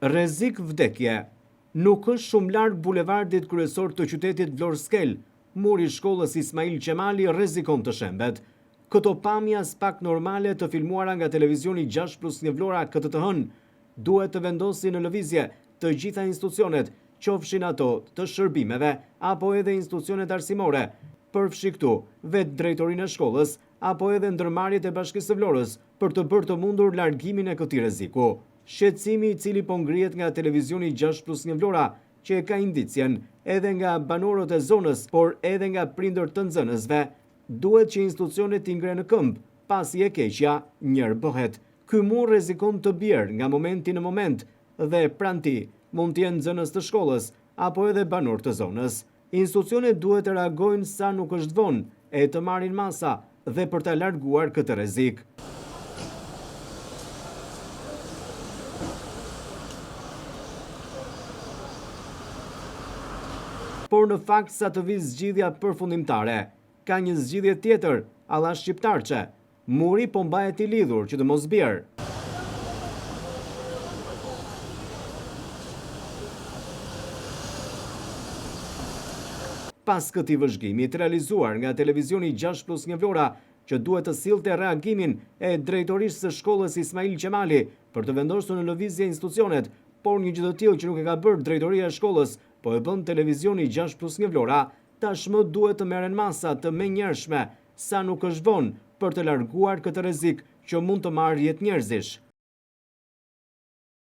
Rrezik vdekje. Nuk është shumë larg bulevardit kryesor të qytetit Vlorë-Skelë, muri i shkollës Ismail Qemali rrezikon të shembet. Këto pamje aspak normale të filmuara nga televizioni 6 plus 1 Vlora këtë të hënë, duhet të vendosin në lëvizje të gjitha institucionet, qofshin ato të shërbimeve apo edhe institucionet arsimore, përfshi këtu vetë drejtorinë e shkollës apo edhe ndërmarrjet e Bashkisë së Vlorës për të bërë të mundur largimin e këtij rreziku. Shqetësimi i cili po ngrihet nga televizioni 6 plus 1 Vlora, që e ka indicien edhe nga banorët e zonës, por edhe nga prindër të nxënësve, duhet që institucionet t'i ngrenë në këmbë, pasi e keqja njëherë bëhet. Ky mur rrezikon të bjerë nga momenti në moment dhe pranë tij mund të jenë nxënës të shkollës apo edhe banorë të zonës. Institucionet duhet të reagojnë sa nuk është vonë e të marrin masa dhe për ta larguar këtë rrezik. Por në fakt sa të vijë zgjidhja përfundimtare, ka një zgjidhje tjetër, alla shqiptarçe. Muri po mbahet i lidhur që të mos bjerë. Pas këtij vëzhgimi të realizuar nga televizioni 6 plus 1 Vlora, që duhet të sillte reagimin e drejtorisë së shkollës Ismail Qemali për të vendosur në lëvizje institucionet, por një gjë të tillë që nuk e ka bërë drejtoria e shkollës, po e bën televizioni 6 plus 1 Vlora, tashmë duhet të merren masa të menjëhershme, sa nuk është vonë, për të larguar këtë rrezik që mund të marrë jetë njerëzish.